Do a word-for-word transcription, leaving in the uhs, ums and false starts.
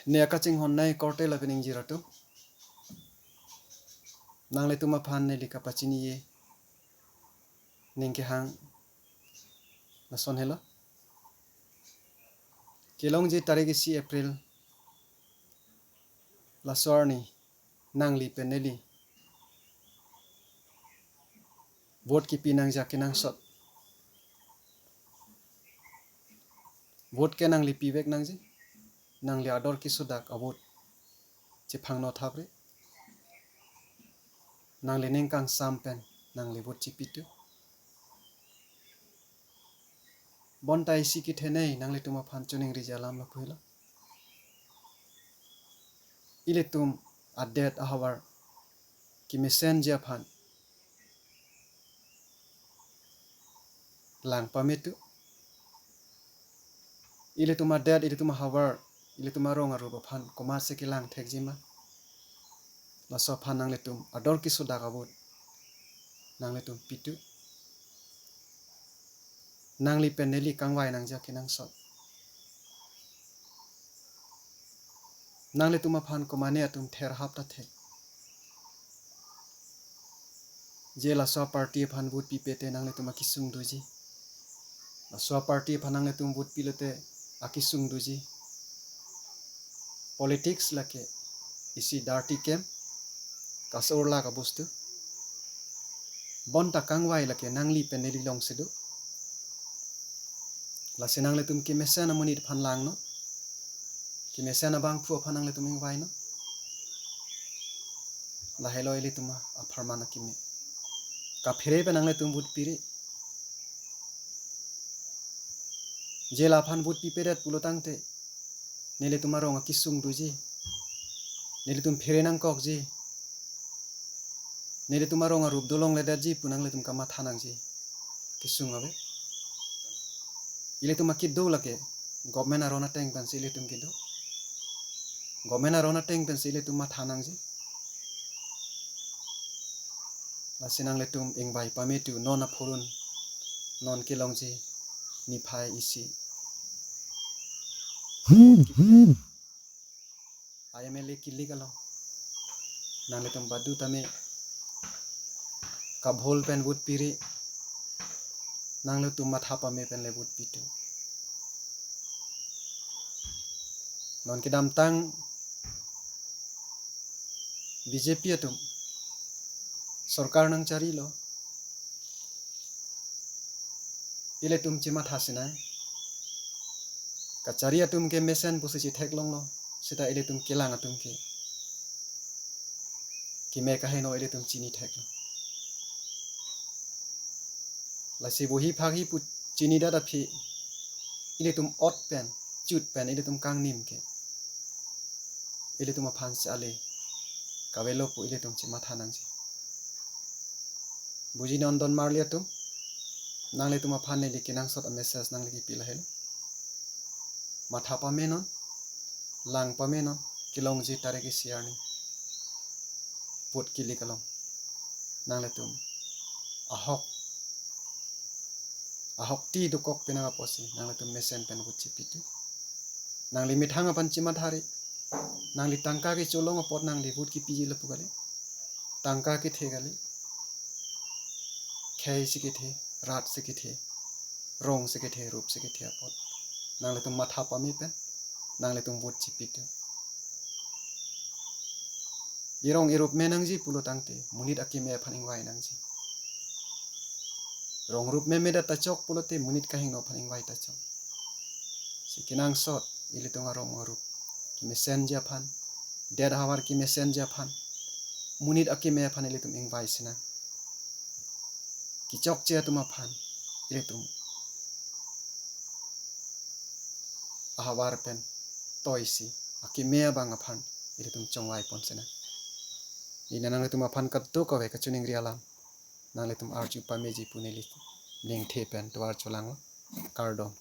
Ne akachinghon nai korte lapen ingjir atum, nanglitum aphan neli kapachini-e ning kehang lason helo. Kelongji tarik isi April, laso arni nangli pen neli vote kipi nangji akenangsot. Vote ke nangli pivek nangji, nangli ador kesodak avote chephangno thapre, nangli ning kangsam pen nangli vote chipitu. Bonta isi kethenei nanglitum aphan choningri alam lapu helo. Ilitum adet ahavar kemesenji aphan lang pametu. Ilitum adet, ilitum ahavar, ilitum arong arup aphan komatsi kelang thekji ma, laso aphan nanglitum ador kesodak avote nanglitum pitu. Nangli pen neli kangvai nangji akenangsot. Nanglitum aphan komane atum therhap ta thek. Je laso aparty aphan vote pipe te nanglitum akesung doji. Laso aparty aphan nanglitum vote pilote akesung doji. Politics lake isi dirty game, kasorlak abostu. Bonta kangvai lake nangli pen neli alongsi do. Lasi nanglitum kemesen amonit aphan langnon. Kemesen abangphu aphan nanglitum ingvainon. Lahelo ilitum apharman akeme. Kaphere pen nanglitum vote pire. Je la aphan vote pipedet pulo tangte, nelitum arong akesung doji, nelitum phere nangkokji, nelitum arong arup dolongledetji pu nanglitum kamatha nangji kesung ave. Ilitum akedo lake government aron ateng pensi ilitum kedo. Government aron ateng pensi ilitum matha nangji. Lasi nanglitum ingvai pametu, non aphurun, non kelongji niphai isi a-M L A kilik along nanglitum badu tame kabhol pen vote pire, nanglitum matha pame pen le vote pitu. Non kedamtang B J P atum sorkar nangcharilo, ilitum chematha sinang. Kachari atum ke mesen pusi chetheklonglo, seta ilitum kelang atum ke keme kaheno ilitum chini theklo. Lasi bohi phak hi pu chinidet aphi ilitum ot pen, chut pen ilitum kangnim ke ilitum aphan si ale kavelo pu ilitum chematha nangji. Buji non don marli atum, nanglitum aphan neli kenangsot a-message nangli kipi lahelo. Matha pamenon, lang pamenon, kelongji tarik isi arni vote kilik along nanglitum ahok, ahokti dokok penang apotsi nanglitum mesen pen vote chipitu. Nangli methang aphan chemathari, nangli tangka kecholong apot nangli vote kipiji lapu kali. Tangka kethe kali. Khei si kethe, rat si kethe, rong si kethe, rup si kethe apot nanglitum matha pame pen nanglitum vote chipitu. Erong erup me nangji pulo tangte monit akeme aphan ingvai nangji. Rong rup memedet ta chok pulote monit kahingno aphan ingvai ta chok. Si kenangsot ilitum arong arup kemesenji aphan, det ahavar kemesenji aphan, monit akeme aphan ilitum ingvai sinang. Kechokche atum aphan ilitum ahavar pen toisi akeme abang aphan ilitum chongvai pon sinang. Neli nanglitum aphan kadokave kachoningri alam nanglitum arju pameji pu neli ningthe pen tovar cholanglo. Kardom.